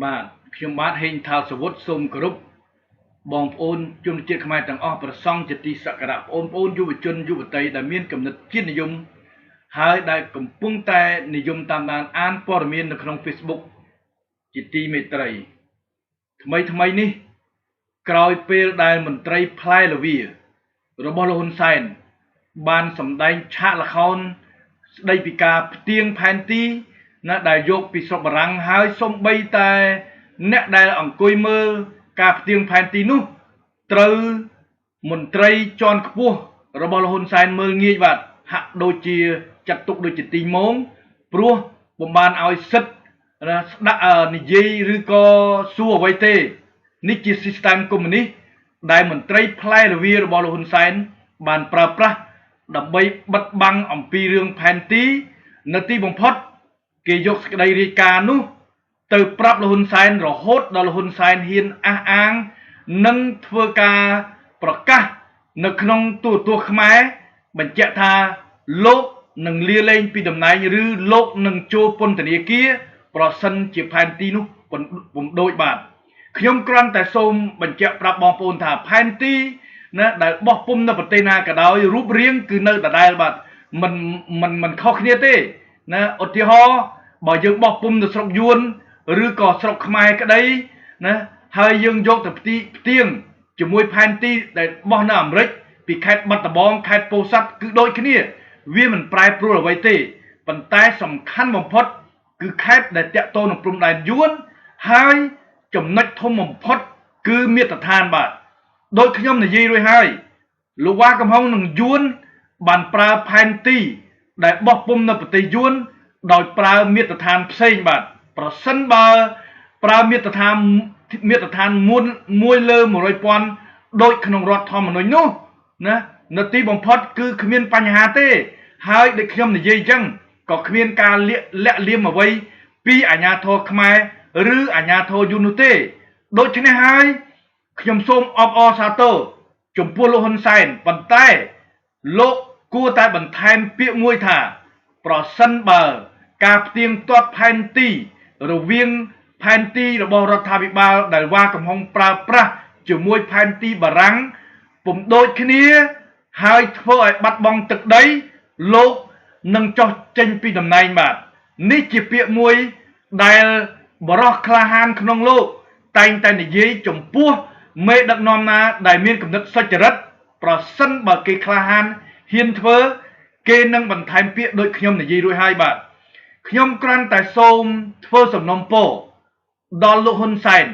បាទខ្ញុំបាទហេងថាល់សវុតសូមគោរពបងប្អូនជនជាតិខ្មែរទាំងអស់ប្រសង់ជាទីសក្ការៈបងប្អូនយុវជនយុវតីដែលមានគំនិតជាតិនិយមហើយដែលកំពុងតែនិយមតាមដានអានព័ត៌មាននៅក្នុង Facebook ជាទីមេត្រីថ្មីថ្មីនេះក្រោយពេលដែលមន្ត្រីផ្លែលវារបស់លោកហ៊ុនសែនបានសម្ដែងឆាកល្ខោនស្ដីពីការផ្ទៀងផែនទីណាដែលយកពីស្រុកបារាំងហើយសំបីតែអ្នកដែលអង្គុយមើលការផ្ទៀងផែនទីនោះត្រូវមន្ត្រីជាន់ខ្ពស់របស់លោកហ៊ុនសែនមើលងាយបាទហាក់ដូចជាចាត់ទុកដូចជាទីម៉ងព្រោះបំបានឲ្យសិទ្ធស្ដាក់និយាយឬក៏សួរអ្វីទេនេះជា system កុម្មុយនីសដែលមន្ត្រីផ្លែលវារបស់លោកហ៊ុនសែនបានប្រើប្រាស់ដើម្បីបិទបាំងអំពីរឿងផែនទីនៅទីបំផុតគេយកសេចក្តីរាយការណ៍នោះទៅប្រាប់លោកហ៊ុនសែនរហូតដល់លោកហ៊ុនសែនហ៊ានអះអាងនិងធ្វើការប្រកាសនៅក្នុងទូរទស្សន៍ខ្មែរបញ្ជាក់ថាលោកនឹងលាលែងពីតំណែងឬលោកនឹងចូលពន្ធនាគារប្រសិនជាផែនទីនោះពុំដូចបាទខ្ញុំគ្រាន់តែសូមបញ្ជាក់ប្រាប់បងប្អូនថាផែនទីណាដែលបោះពុំនៅប្រទេសណាក៏ដោយរូបរាងគឺនៅដដែលបាទមិនមិនមិនខុសគ្នាទេណាឧទាហរណ៍បើយើងបោះពុំនៅស្រុកយួនឬក៏ស្រុកខ្មែរក្តីណាហើយយើងយកទៅផ្ទៀងជាមួយផែនទីដែលបោះនៅអាមេរិកពីខេត្តបាត់ដំបងខេត្តពោធិ៍សាត់គឺដូចគ្នាវាមិនប្រែប្រួលអ្វីទេប៉ុន្តែសំខាន់បំផុតគឺខេត្តដែលតាក់ទងនឹងព្រំដែនយួនហើយចំណុចធំបំផុតគឺមាត្រដ្ឋានបាទដោយខ្ញុំនិយាយរួចហើយលោកវ៉ាកំហុងនឹងយួនបានប្រើផែនទីដែលបោះពុំនៅប្រទេសយួនដោយប្រើមាត្រដ្ឋានផ្សេងបាទប្រសិនបើប្រើមាត្រដ្ឋានមាត្រដ្ឋានមួយ1លើ100,000ដូចក្នុងរដ្ឋធម្មនុញ្ញនោះណានៅទីបំផុតគឺគ្មានបញ្ហាទេហើយដូចខ្ញុំនិយាយអញ្ចឹងក៏គ្មានការលាក់លាក់លៀមអ្វីពីអាជ្ញាធរខ្មែរឬអាជ្ញាធរយួននោះទេដូច្នេះហើយខ្ញុំសូមអបអរសាទរចំពោះលោកហ៊ុនសែនប៉ុន្តែលោកគួរតែបន្ថែមពាក្យមួយថាប្រសិនបើការផ្ទៀងផ្ទាត់ផែនទីរវាងផែនទីរបស់រដ្ឋាភិបាលដែលវ៉ាកំហុងប្រើប្រាស់ជាមួយផែនទីបារាំងពុំដូចគ្នាហើយធ្វើឲ្យបាត់បង់ទឹកដីលោកនឹងចុះចេញពីតំណែងបាទនេះជាពាក្យមួយដែលបរោះក្លាហានក្នុងលោកតែងតែនិយាយចំពោះមេដឹកនាំណាដែលមានគំនិតសុចរិតប្រសិនបើគេក្លាហានហ៊ានធ្វើគេនឹងបន្ថែមពាក្យដូចខ្ញុំនិយាយរួចហើយបាទខ្ញុំគ្រាន់តែសូមធ្វើសំណូមពរដល់លោកហ៊ុនសែន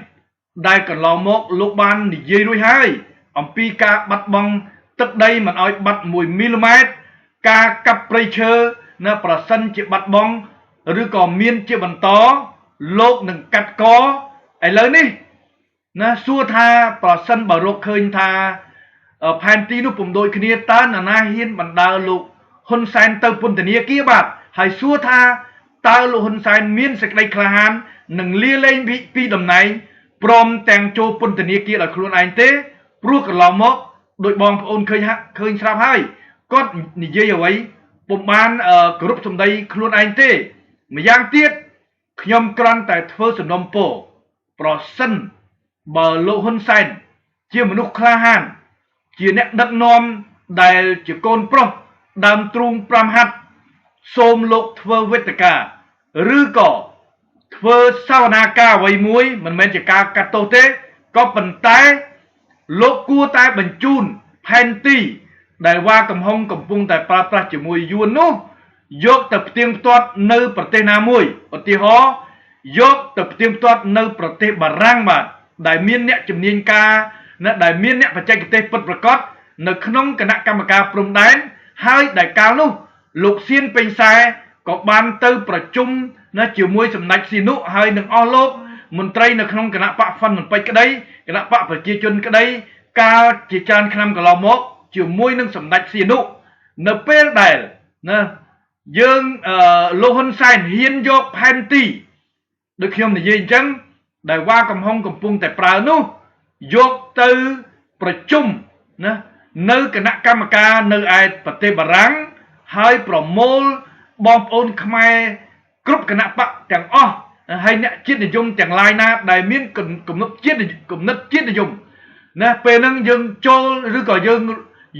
ដែលកន្លងមកលោកបាននិយាយរួចហើយអំពីការបាត់បង់ទឹកដីមិនឲ្យបាត់1មីលីម៉ែត្រការកាប់ព្រៃឈើនៅប្រសិនជាបាត់បង់ឬក៏មានជាបន្តលោកនឹងកាត់កឥឡូវនេះណាសួរថាប្រសិនបើរកឃើញថាផែនទីនោះពុំដូចគ្នាតើនរណាហ៊ានបណ្ដើលោកហ៊ុនសែនទៅពន្ធនាគារបាទហើយសួរថាតើលោកហ៊ុនសែនមានសេចក្តីក្លាហាននឹងលាលែងពីតំណែងព្រមទាំងចូលពន្ធនាគារដោយខ្លួនឯងទេព្រោះកន្លងមកដោយបងប្អូនឃើញឃើញស្រាប់ហើយគាត់និយាយអ្វីពុំបានគោរពសម្ដីខ្លួនឯងទេម្យ៉ាងទៀតខ្ញុំគ្រាន់តែធ្វើសំណុំពរប្រសិនបើលោកហ៊ុនសែនជាមនុស្សក្លាហានជាអ្នកដឹកនាំដែលជាកូនប្រុសដើមទ្រូង5ហាត់សូមលោកធ្វើវេទិកាឬក៏ធ្វើសវនាការអ្វីមួយមិនមែនជាការកាត់ទោសទេក៏ប៉ុន្តែលោកគួរតែបញ្ជូនផែនទីដែលវ៉ាកំហុងកំពុងតែប្រើប្រាស់ជាមួយយួននោះយកទៅផ្ទៀងផ្ទាត់នៅប្រទេសណាមួយឧទាហរណ៍យកទៅផ្ទៀងផ្ទាត់នៅប្រទេសបារាំងបាទដែលមានអ្នកជំនាញការដែលមានអ្នកបច្ចេកទេសពិតប្រាកដនៅក្នុងគណៈកម្មការព្រំដែនហើយដែលកាលនោះលោកសៀនពេញសែក៏បានទៅប្រជុំណាជាមួយសម្ដេចស៊ីនុហើយនឹងអស់លោកមន្ត្រីនៅក្នុងគណៈបកហ្វិនមិនពេចក្តីគណៈបកប្រជាជនក្តីកាលជាច្រើនឆ្នាំកន្លងមកជាមួយនឹងសម្ដេចស៊ីនុនៅពេលដែលណាយើងលោកហ៊ុនសែនហ៊ានយកផែនទីដូចខ្ញុំនិយាយអញ្ចឹងដែលវ៉ាកំហុងកំពុងតែប្រើនោះយកទៅប្រជុំណានៅគណៈកម្មការនៅឯប្រទេសបារាំងហើយប្រមូលបងប្អូនខ្មែរគ្រប់គណៈបកទាំងអស់ ហើយអ្នកជាតិនិយមទាំងឡាយណាដែលមានគំនិតជាតិគំនិតជាតិនិយមណាពេលហ្នឹងយើងចូលឬក៏យើង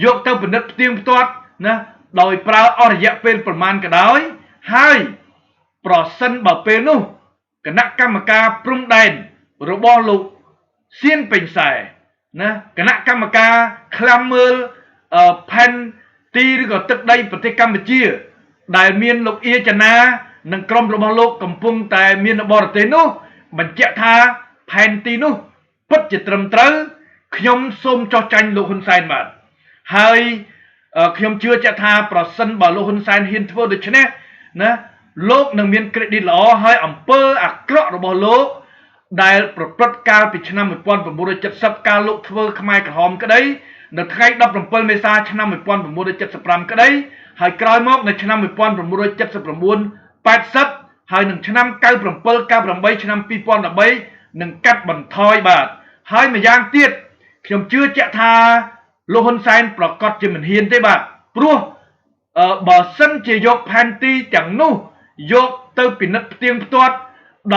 យកទៅពិនិត្យផ្ទៀងផ្ទាត់ណាដោយប្រើអស់រយៈពេលប្រមាណក៏ដោយហើយប្រសិនបើពេលនោះគណៈកម្មការព្រំដែនរបស់លោកសៀនពេញសែណាគណៈកម្មការឃ្លាំមើលផែនទីឬក៏ទឹកដីប្រទេសកម្ពុជាដែលមានលោកអៀចនានិងក្រុមរបស់លោកកំពុងតែមានបរទេសនោះបញ្ជាក់ថាផែនទីនោះពិតជាត្រឹមត្រូវខ្ញុំសូមចោះចាញ់លោកហ៊ុនសែនបាទហើយខ្ញុំជឿជាក់ថាប្រសិនបើលោកហ៊ុនសែនហ៊ានធ្វើដូច្នេះណាលោកនឹងមានក្រេឌីតល្អហើយអំពើអាក្រក់របស់លោកដែលប្រព្រឹត្តកាលពីឆ្នាំ1970កាលលោកធ្វើខ្មែរក្រហមក្តីនៅថ្ងៃ17មេសាឆ្នាំ1975ក្តីហើយក្រោយមកនៅឆ្នាំ1979 80ហើយនឹងឆ្នាំ97 98ឆ្នាំ2013នឹងកាត់បន្ថយបាទហើយម្យ៉ាងទៀតខ្ញុំជឿជាក់ថាលោកហ៊ុនសែនប្រកាសជាមិនហ៊ានទេបាទព្រោះបើសិនជាយកផែនទីទាំងនោះយកទៅពិនិត្យផ្ទៀងផ្ទាត់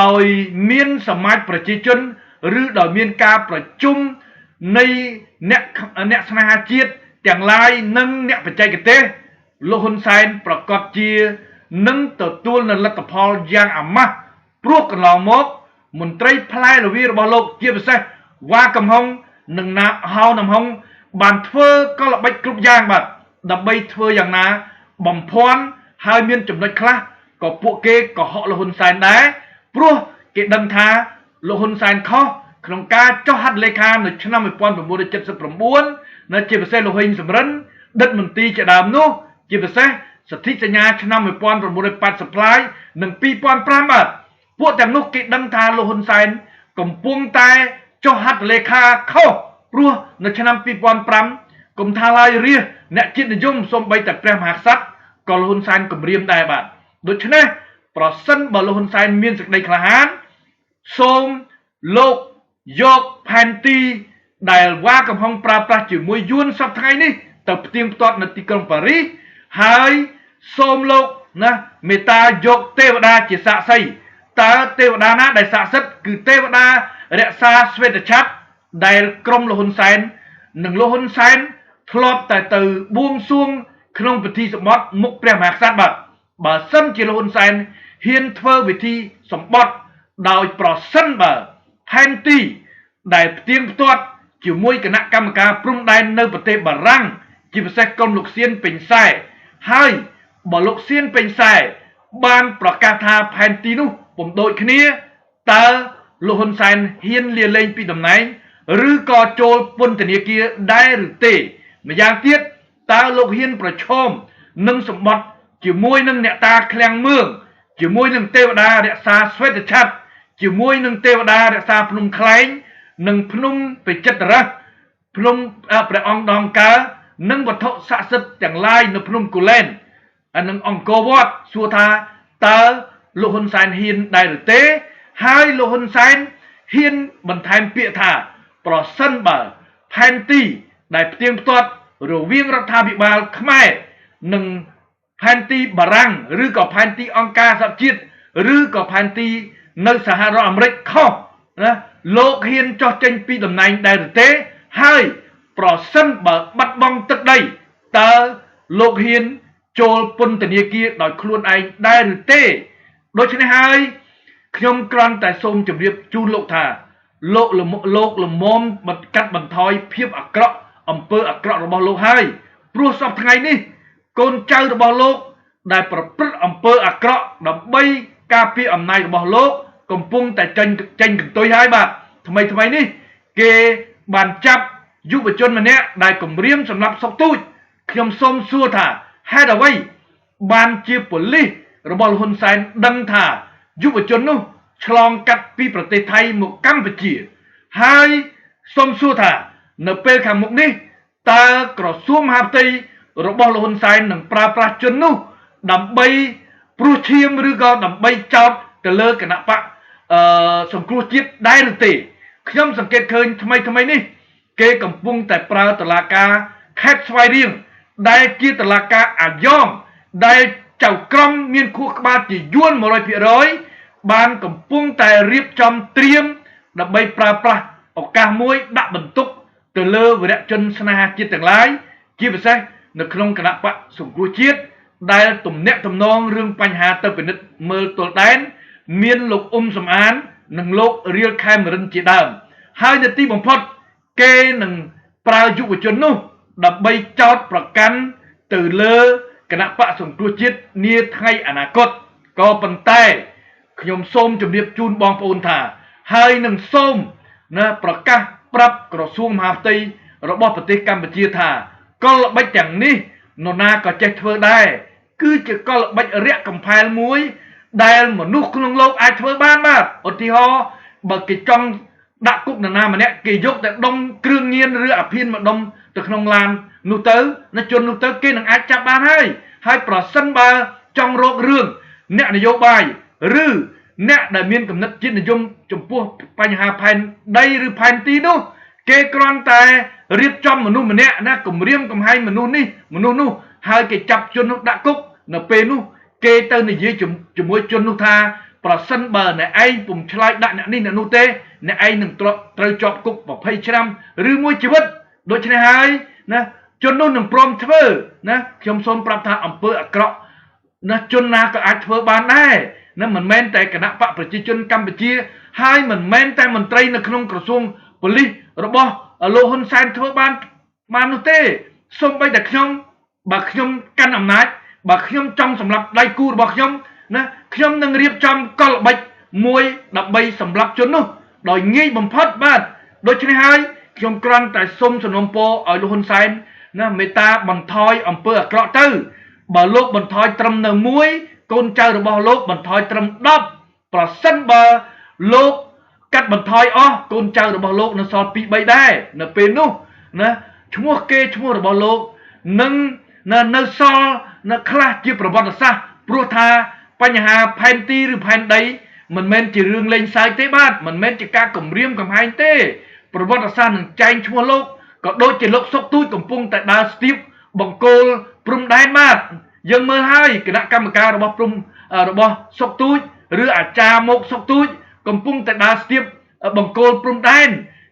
ដោយមានសមាជប្រជាជនឬដោយមានការប្រជុំនៃអ្នកអ្នកស្នេហាជាតិទាំងឡាយនិងអ្នកបច្ចេកទេសលោកហ៊ុនសែនប្រកាសជានឹងទទួលនៅលទ្ធផលយ៉ាងអាម៉ាស់ព្រោះកន្លងមកមន្ត្រីផ្លែរវីរបស់លោកជាពិសេសវ៉ាកំហុងនិងណាហៅនំហុងបានធ្វើកលល្បិចគ្រប់យ៉ាងបាទដើម្បីធ្វើយ៉ាងណាបំភាន់ហើយមានចំណុចខ្លះក៏ពួកគេកុហកលោកហ៊ុនសែនដែរព្រោះគេដឹងថាលោកហ៊ុនសែនខុសក្នុងការចុះហត្ថលេខានៅឆ្នាំ1979នៅជាពិសេសលោកហ៊ីងសំរិនដិតមន្ទីរជាដើមនោះជាពិសេសសន្ធិសញ្ញាឆ្នាំ1980ផ្លាយនិង2005បាទពួកទាំងនោះគេដឹងថាលោកហ៊ុនសែនកំពុងតែចុះហត្ថលេខាខុសព្រោះនៅឆ្នាំ2005គុំថាឡើយរាជអ្នកជាតិនិយមសូម្បីតែព្រះមហាក្សត្រក៏លោកហ៊ុនសែនគំរាមដែរបាទដូច្នេះប្រសិនបើលោកហ៊ុនសែនមានសេចក្តីក្លាហានសូមលោកយកផែនទីដែលវ៉ាកំហុងប្រើប្រាស់ជាមួយយួនសប្តាហ៍ថ្ងៃនេះទៅផ្ទៀងផ្ទាត់នៅទីក្រុងប៉ារីសហើយសូមលោកណាមេត្តាយកទេវតាជាសាក្សីតើទេវតាណាដែលស័ក្តិសិទ្ធិគឺទេវតារក្សាស្វេតឆ័ត្រដែលក្រុមលោកហ៊ុនសែននិងលោកហ៊ុនសែនធ្លាប់តែទៅបួងសួងក្នុងពិធីសម្បត្តិមុខព្រះមហាក្សត្របាទបើសិនជាលោកហ៊ុនសែនហ៊ានធ្វើវិធីសម្បត្តិដោយប្រសិនបើផែនទីដែលផ្ទៀងផ្ទាត់ជាមួយគណៈកម្មការព្រំដែននៅប្រទេសបារាំងជាពិសេសក្រុមលោកសៀនពេញសែហើយបើលោកសៀនពេញសែបានប្រកាសថាផែនទីនោះពុំដូចគ្នាតើលោកហ៊ុនសែនហ៊ានលាលែងពីតំណែងឬក៏ចូលពន្ធនាគារដែរឬទេម្យ៉ាងទៀតតើលោកហ៊ានប្រឈមនឹងសម្បត្តិជាមួយនឹងអ្នកតាឃ្លាំងមឿងជាមួយនឹងទេវតារក្សាស្វេតឆ័ត្រជាមួយនឹងទេវតារក្សាភ្នំខ្លែងនិងភ្នំបិចិត្ររសភ្នំព្រះអង្គដងកើនិងវត្ថុស័ក្តិសិទ្ធិទាំងឡាយនៅភ្នំគូលែននិងអង្គរវត្តសួរថាតើលោកហ៊ុនសែនហ៊ានដែរឬទេហើយលោកហ៊ុនសែនហ៊ានបន្ថែមពាក្យថាប្រសិនបើផែនទីដែលផ្ទៀងផ្ទាត់រវាងរដ្ឋាភិបាលខ្មែរនិងផែនទីបារាំងឬក៏ផែនទីអង្គការសហជាតិឬក៏ផែនទីនៅសហរដ្ឋអាមេរិកខុសណាលោកហ៊ានចោះចេញពីតំណែងដែរឬទេហើយប្រសិនបើបាត់បង់ទឹកដីតើលោកហ៊ានចូលពន្ធនាគារដោយខ្លួនឯងដែរឬទេដូច្នេះហើយខ្ញុំគ្រាន់តែសូមជម្រាបជូនលោកថាលោកលោកលមមកាត់បន្ថយភាពអាក្រក់អំពើអាក្រក់របស់លោកហើយព្រោះសពថ្ងៃនេះកូនចៅរបស់លោកដែលប្រព្រឹត្តអំពើអាក្រក់ដើម្បីការពារអំណាចរបស់លោកកំពុងតែចេញចេញកន្ទុយហើយបាទថ្មីថ្មីនេះគេបានចាប់យុវជនម្នាក់ដែលគម្រាមសម្រាប់សុកទូចខ្ញុំសូមសួរថាហេតុអ្វីបានជាប៉ូលីសរបស់ហ៊ុនសែនដឹងថាយុវជននោះឆ្លងកាត់ពីប្រទេសថៃមកកម្ពុជាហើយសូមសួរថានៅពេលខាងមុខនេះតើក្រសួងមហាផ្ទៃរបស់លោកហ៊ុនសែននឹងប្រើប្រាស់ជននោះដើម្បីព្រោះឈាមឬក៏ដើម្បីចោទទៅលើគណៈបកសង្គ្រោះជាតិដែរឬទេខ្ញុំសង្កេតឃើញថ្មីថ្មីនេះគេកំពុងតែប្រើតឡាការខេត្តស្វាយរៀងដែលជាតឡាការអាយ៉ងដែលចៅក្រមមានខួរក្បាលជាយួន100% បានកំពុងតែរៀបចំត្រៀមដើម្បីប្រើប្រាស់ឱកាសមួយដាក់បន្ទុកទៅលើវីរជនស្នេហាជាតិទាំងឡាយជាពិសេសនៅក្នុងគណៈបកសង្គ្រោះជាតិដែលទំនាក់ទំនងរឿងបញ្ហាទៅពិនិត្យមើលទល់ដែនមានលោកអ៊ុំសំអាននិងលោករៀលខេមរិនជាដើមហើយនៅទីបំផុតគេនឹងប្រើយុវជននោះដើម្បីចោទប្រកាន់ទៅលើគណៈបកសង្គ្រោះជាតិនាថ្ងៃអនាគតក៏ប៉ុន្តែខ្ញុំសូមជម្រាបជូនបងប្អូនថាហើយនឹងសូមណាប្រកាសប្រាប់ក្រសួងមហាផ្ទៃរបស់ប្រទេសកម្ពុជាថាកលល្បិចទាំងនេះនរណាក៏ចេះធ្វើដែរគឺជាកលល្បិចរាក់កំផែលមួយដែលមនុស្សក្នុងលោកអាចធ្វើបានបាទឧទាហរណ៍បើគេចង់ដាក់គុកនរណាម្នាក់គេយកតែដុំគ្រឿងញៀនឬអាភៀនមកដុំទៅក្នុងឡាននោះទៅនៅជននោះទៅគេនឹងអាចចាប់បានហើយហើយប្រសិនបើចង់រករឿងអ្នកនយោបាយឬអ្នកដែលមានគំនិតជាតិនិយមចំពោះបញ្ហាផែនដីឬផែនទីនោះគេគ្រាន់តែរៀបចំមនុស្សម្នាក់ណាគំរាមកំហែងមនុស្សនេះមនុស្សនោះហើយគេចាប់ជននោះដាក់គុកនៅពេលនោះគេទៅនិយាយជាមួយជននោះថាប្រសិនបើអ្នកឯងពុំឆ្លើយដាក់អ្នកនេះអ្នកនោះទេអ្នកឯងនឹងត្រូវជាប់គុក20ឆ្នាំឬមួយជីវិតដូច្នេះហើយណាជននោះនឹងព្រមធ្វើណាខ្ញុំសូមប្រាប់ថាអំពើអាក្រក់ណាជនណាក៏អាចធ្វើបានដែរណាមិនមែនតែគណៈបកប្រជាជនកម្ពុជាហើយមិនមែនតែមន្ត្រីនៅក្នុងក្រសួងប៉ូលីសរបស់លោកហ៊ុនសែនធ្វើបាននោះទេសូម្បីតែខ្ញុំបើខ្ញុំកាន់អំណាចបើខ្ញុំចង់សម្លាប់ដៃគូរបស់ខ្ញុំណាខ្ញុំនឹងរៀបចំកលល្បិចមួយដើម្បីសម្លាប់ជននោះដោយងាយបំផុតបាទដូច្នេះហើយខ្ញុំគ្រាន់តែសុំសំណូមពរឲ្យលោកហ៊ុនសែនណាមេត្តាបន្ថយអំពើអាក្រក់ទៅបើលោកបន្ថយត្រឹមនៅមួយកូនចៅរបស់លោកបន្ថយត្រឹម10ប្រសិនបើលោកកាត់បន្ថយអស់កូនចៅរបស់លោកនៅសល់2 3ដែរនៅពេលនោះណាឈ្មោះគេឈ្មោះរបស់លោកនឹងនៅសល់នៅខ្លះជាប្រវត្តិសាស្ត្រព្រោះថាបញ្ហាផែនទីឬផែនដីមិនមែនជារឿងលេងសើចទេបាទមិនមែនជាការគំរាមកំហែងទេប្រវត្តិសាស្ត្រនឹងចែងឈ្មោះលោកក៏ដូចជាលោកសុកទូចកំពុងតែដើរស្ទាបបង្គោលព្រំដែនបាទយើងមើលហើយគណៈកម្មការរបស់ព្រំរបស់សុកទូចឬអាចារ្យមកសុកទូចកំពុងតែដើរស្ទាបបង្គោលព្រំដែន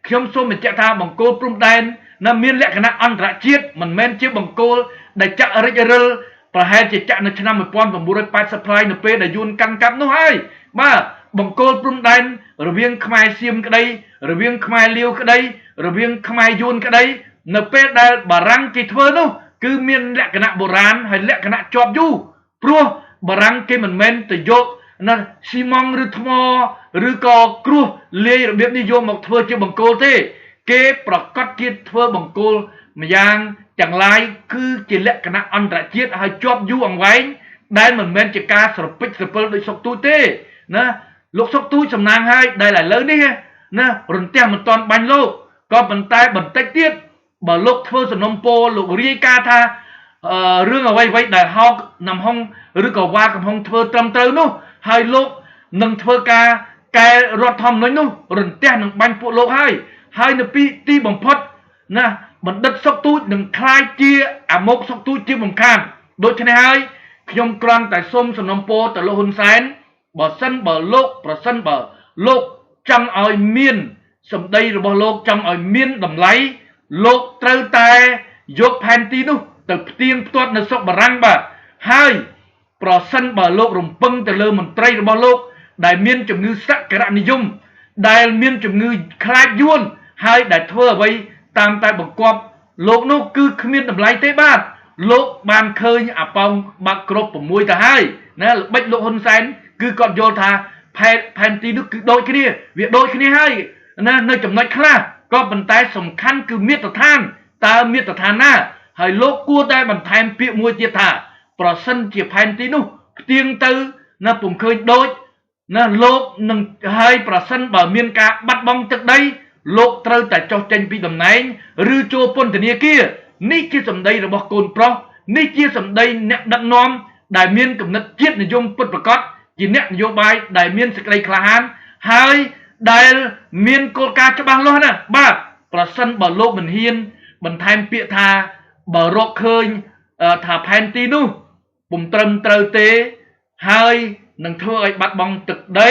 ខ្ញុំសូមបញ្ជាក់ថាបង្គោលព្រំដែនណាមានលក្ខណៈអន្តរជាតិមិនមែនជាបង្គោលដែលចាក់រិចរិលប្រហែលជាចាក់នៅឆ្នាំ1980ថ្លៃនៅពេលដែលយួនកាន់កាប់នោះហើយបាទបង្គោលព្រំដែនរវាងខ្មែរសៀមក្តីរវាងខ្មែរលាវក្តីរវាងខ្មែរយួនក្តីនៅពេលដែលបារាំងគេធ្វើនោះគឺមានលក្ខណៈបុរាណហើយលក្ខណៈជាប់យូរព្រោះបារាំងគេមិនមែនទៅយកណាស៊ីម៉ង់ឬថ្មឬក៏គ្រោះលាយរបៀបនេះយកមកធ្វើជាបង្គោលទេគេប្រកាសជាធ្វើបង្គោលម្យ៉ាងទាំងឡាយគឺជាលក្ខណៈអន្តរជាតិហើយជាប់យូរអង្វែងដែលមិនមែនជាការស្រពេចស្រពិលដោយសុកទូចទេណាលោកសុកទូចសំណាងហើយដែលឥឡូវនេះណារន្ទះមិនទាន់បាញ់លោកក៏ប៉ុន្តែបន្តិចទៀតបើលោកធ្វើសំណុំពោលោករាយការណ៍ថារឿងអ្វីៗដែលហោកណាំហុងឬក៏វ៉ាកំហុងធ្វើត្រឹមត្រូវនោះហើយលោកនឹងធ្វើការកែរដ្ឋធម្មនុញ្ញនោះរន្ទះនឹងបាញ់ពួកលោកហើយហើយនៅពីទីបំផុតណាបណ្ឌិតសុកទូចនឹងคล้ายជាអាមុកសុកទូចជាបំខានដូច្នេះហើយខ្ញុំគ្រាន់តែសូមសំណូមពរទៅលោកហ៊ុនសែនបើសិនបើលោកប្រសិនបើលោកចង់ឲ្យមានសម្ដីរបស់លោកចង់ឲ្យមានតម្លៃលោកត្រូវតែយកផែនទីនោះទៅផ្ទៀងផ្ទាត់នៅស្រុកបារាំងបាទហើយប្រសិនបើលោករំពឹងទៅលើមន្ត្រីរបស់លោកដែលមានជំងឺសក្ការនិយមដែលមានជំងឺខ្លាចយួនហើយដែលធ្វើអ្វីតាមតែបង្គាប់លោកនោះគឺគ្មានតម្លៃទេបាទលោកបានឃើញអាប៉ោងបាក់គ្រប់6ទៅហើយណាល្បិចលោកហ៊ុនសែនគឺគាត់យល់ថាផែនទីនោះគឺដូចគ្នាវាដូចគ្នាហើយណានៅចំណុចខ្លះក៏ប៉ុន្តែសំខាន់គឺមាត្រដ្ឋានតើមាត្រដ្ឋានណាហើយលោកគួរតែបន្ថែមពាក្យមួយទៀតថាប្រសិនជាផែនទីនោះផ្ទៀងទៅណាពុំឃើញដូចណាលោកនឹងហើយប្រសិនបើមានការបាត់បង់ទឹកដីលោកត្រូវតែចុះចេញពីតំណែងឬចូលពន្ធនាគារនេះជាសម្ដីរបស់កូនប្រុសនេះជាសម្ដីអ្នកដឹកនាំដែលមានគំនិតជាតិនិយមពិតប្រាកដជាអ្នកនយោបាយដែលមានសេចក្តីក្លាហានហើយដែលមានគោលការណ៍ច្បាស់លាស់ណាស់បាទប្រសិនបើលោកមិនហ៊ានបន្ថែមពាក្យថាបើរកឃើញថាផែនទីនោះពុំត្រឹមត្រូវទេហើយ នឹងធ្វើឲ្យបាត់បង់ទឹកដី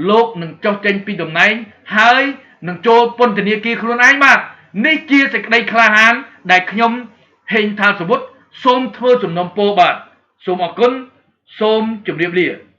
លោកនឹងចុះចេញពីតំណែងហើយនឹងចូលពន្ធនាគារខ្លួនឯងបាទនេះជាសេចក្តីក្លាហានដែលខ្ញុំហេងថាល់សវុតសូមធ្វើសំណូមពរបាទសូមអរគុណសូមជម្រាបលា។